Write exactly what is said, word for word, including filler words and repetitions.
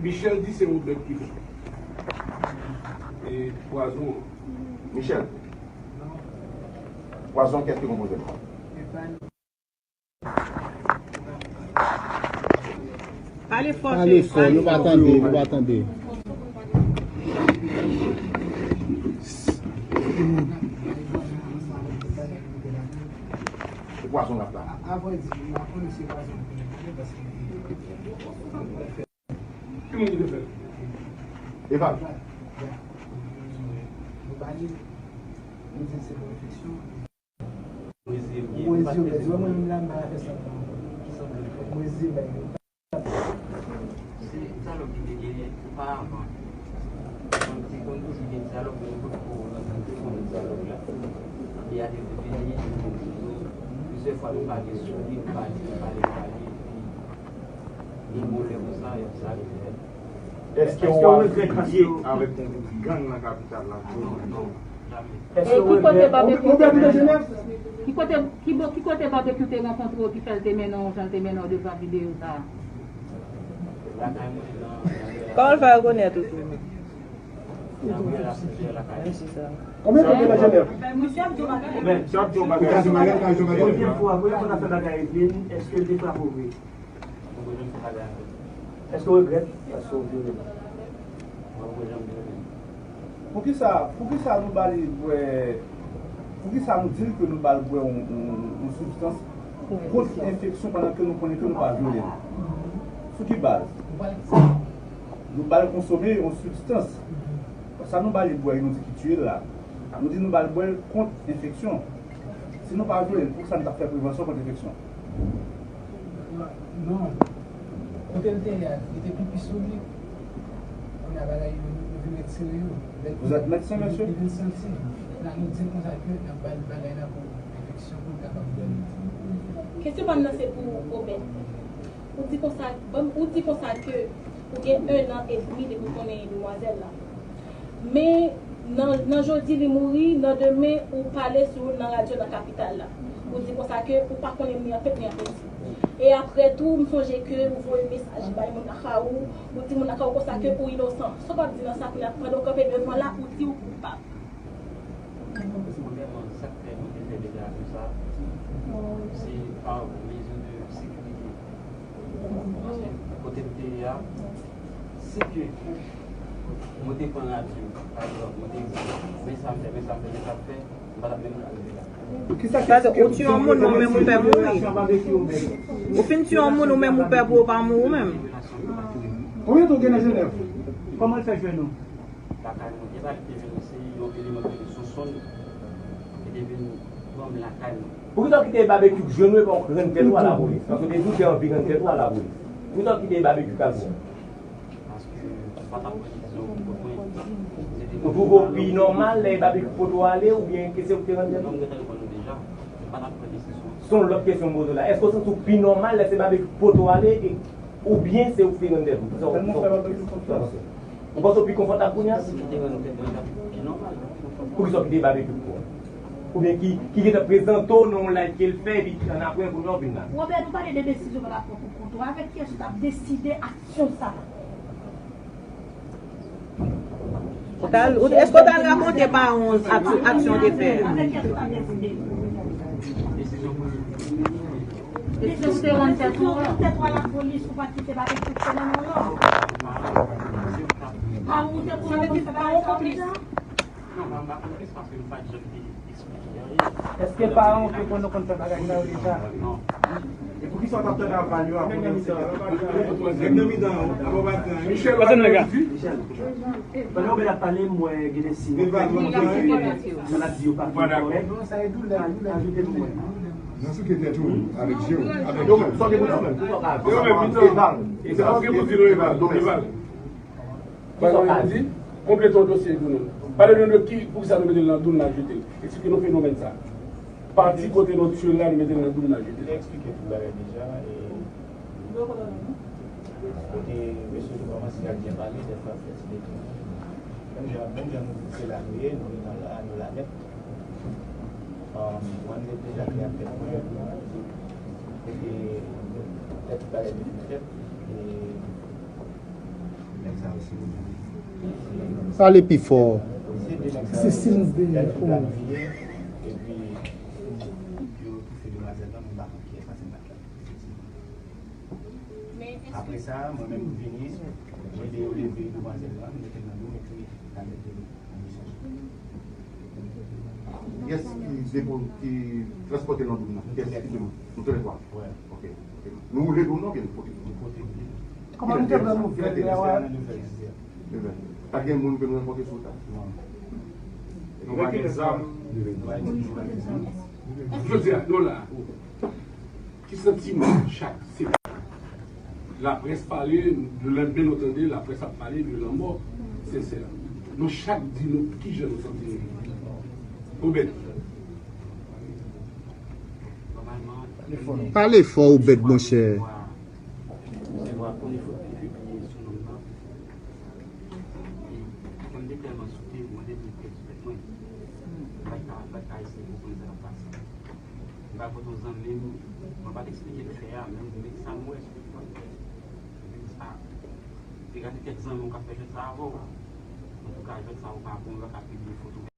Michel di se yon bèt ki fè e pwazon an. Michel, pwazon an kiyès ki konpoze l? Pale fò, pale fò, nou pa tande, nou pa tande. Se pwazon l ap la. Ki moun ki te fè l? Eval. Mwen di se pwofesyon. Mwen di, mwen di, mwen menm la, m pa fè sa. Mwen di, mwen Se salòp ki te genyen oparavan. Mwen te konn toujou gen salòp, men mwen potko rankontre moun salòp la. Epi a te vini, plizyè fwa nou pa gen sou li, nou pale, nou pale, nou pale, epi gen pwoblèm konsa, epi sa rive. Èske w ap lye avèk yon gwoup gang nan kapital la? Non, non, jamè. E ki kote Babekyou te, ki kote, ki bo-, ki kote Babekyou te rankontre w ki fè l te mennen w jan l te mennen w devan videyo sa a? Kòman l fè rekonèt ou tou? Menm si sa. Konbyen tan w te nan Jenèv? Premye fwa, premye fwa n ap fè bagay vin, èske l te frape w vre? Èske w regrèt paske w vyole l? Mwen, mwen janm vyole l. Poukisa, poukisa nou ba li bwè, poukisa nou di l ke nou ba l bwè yon, yon, yon sibstans kont enfeksyon pandan ke nou konnen ke nou pa vyole l? Sou ki baz? Nou ba l konsome yon sibstans. Sa nou ba li bwè, nou di ki tiye l la. Nou di nou ba l bwè l kont enfeksyon. Si nou pa vyole l, poukisa nou t ap fè prevansyon kont enfeksyon? Non. Kote l te ye a, li te pipi sou li. Kounye a bagay yo, yo vin retire yo. Lè l Vous êtes médecin, monsieur? Li vin santi. La, nou di l konsa ke n ap ba l bagay la pou enfeksyon, pou l kapab bwè l. Kesyon pa m nan se pou Obed. Ou di konsa, ban m, ou di konsa ke ou gen ennan edmi depi w konnen demwazèl la. Men nan, nan jodi li mouri, nan demen ou pale sou l nan radyo nan kapital la. Ou di konsa ke ou pa konnen ni an tèt ni an peti. E apre tou, m sonje ke ou voye mesaj bay moun lakay ou, ou di moun lakay ou konsa ke ou inosan. Sa w p ap di nan sa kounye a, pandan w kanpe devan la, ou di ou koupab. Premyèman, sa k fè mwen te fè deklarasyon sa a, se pa mezi de sekirite. Paske kote m te ye a, si ke mwen te pran radyo, pa egzanp, mwen te di, men sa m fè, men sa m fè, men sa m fè, m pa t ap menm rive la. Paske ou tiye yon moun, ou menm ou pè mouri. Ou fin tiye yon moun, ou menm ou pè pou ou pa mouri ou menm. Konbyen tan w gen nan Jenèv? Kòman l fè jwenn ou? Lakay mwen. E pa li te vin, se yon eleman ki rele Sonsonn ki te vin pran m lakay mwen. Poukisa w kite Babekyou jwenn ou epi w rann tèt ou a lapolis? Paske w te di w te anvi rann tèt ou a lapolis. Poukisa w kite Babekyou k al pran w? Paske m pa t ap pran desizyon pou kont mwen. Se te Ou twouve w pi nòmal lè Babekyou pote w ale oubyen ke se ou ki te rann tèt ou? Non, m gentan reponn ou deja. M pa t ap pran desizyon. Se yon lòt kesyon m poze w la. Èske w santi w pi nòmal lè se Babekyou ki pote w ale e Oubyen se ou ki te rann tèt ou? Sa w, sa w, sa w panse? Ou panse w pi konfòtab kounye a? Si m te rann tèt mwen, sa pi nòmal. Poukisa w kite Babekyou pran w? Oubyen ki, ki gentan prezante w nan yon live ke l fè, epi annapre, kounye a w vin la? Robert, nou pale de desizyon pa rapò pou kont ou. Avèk kiyès ou t ap deside aksyon sa a? Ou t al, ou, èske w t al rakonte paran w ak, aksyon w te fè a? Èske w te rann tèt ou a? Paran w te konn fè bagay sa yo deja? Èske paran w te konn, konn fè bagay sa yo deja? E poukisa w t ap tande aval yo a kounye a? Nèg nan mitan an, apa w pa t gen anyen? Michel, pandan w bèl ap pale, m wè gen de siy. Maladi yo pa fin kòrèk. Ajoute nou wè. Nan souke tèt ou avèk je w, avèk je w. Yo menm, yo menm, mitan an. Se paske pou di nou Eval, donk Eval. Bagay yo di, konplete yon dosye pou nou. Pale nou de ki, poukisa nou mete l nan dou, n al jete l. Eksplike nou fenomèn sa. Pati kote nou tiye l la, nou mete l nan dou, n al jete l. Li eksplike tout bagay deja, e kote mesye yo kòmanse ak byen pale, dèfwa fè ti detounen. Menm jan, menm jan nou di se la nou ye, nou gen nan la, nou la nèt. Um, mwen, m deja te ak tèt mwen, e te, tèt bagay te fin fèt, e Pale pi fò. Se silans dèyè. Oh. Apre sa, mwen menm m vini, m ede yo leve demwazèl la, m mete l nan do m epi n al mete l nan misyon. Kiyès ki depo, ki transpòte nan do m nan? Kiyès ki depo? Nou toulètwa? Wi. Ok, ok. Nou woule do m nan oubyen nou pote? Nou pote. Kòman nou te pran nouvèl la? Nouvèl. Pa t gen moun ke nou rankontre sou wout la? Non. Nou pa gen zam. Jodi a, nou la. Ki santiman chak se laprès pale, lelendemen nou tande laprès ap pale de lanmò Sensè. Nou chak di nou kijan nou santi nou. Obed. Pale fò, Obed, monchè. Kè m te tèlman soute, mwen te vin pèdi tèt mwen. M pa t ka, m pa t ka eseye konprann sa k ap pase. M pa kote yon zanmi m, mwen pa t eksplike l fè a, men m di, men sa m wè sou TikTok. M di, a, te gade kèk zanmi w k ap fè jwèt sa avè w. Antouka, jwèt sa ou pa bon, yo pa ka pibliye foto.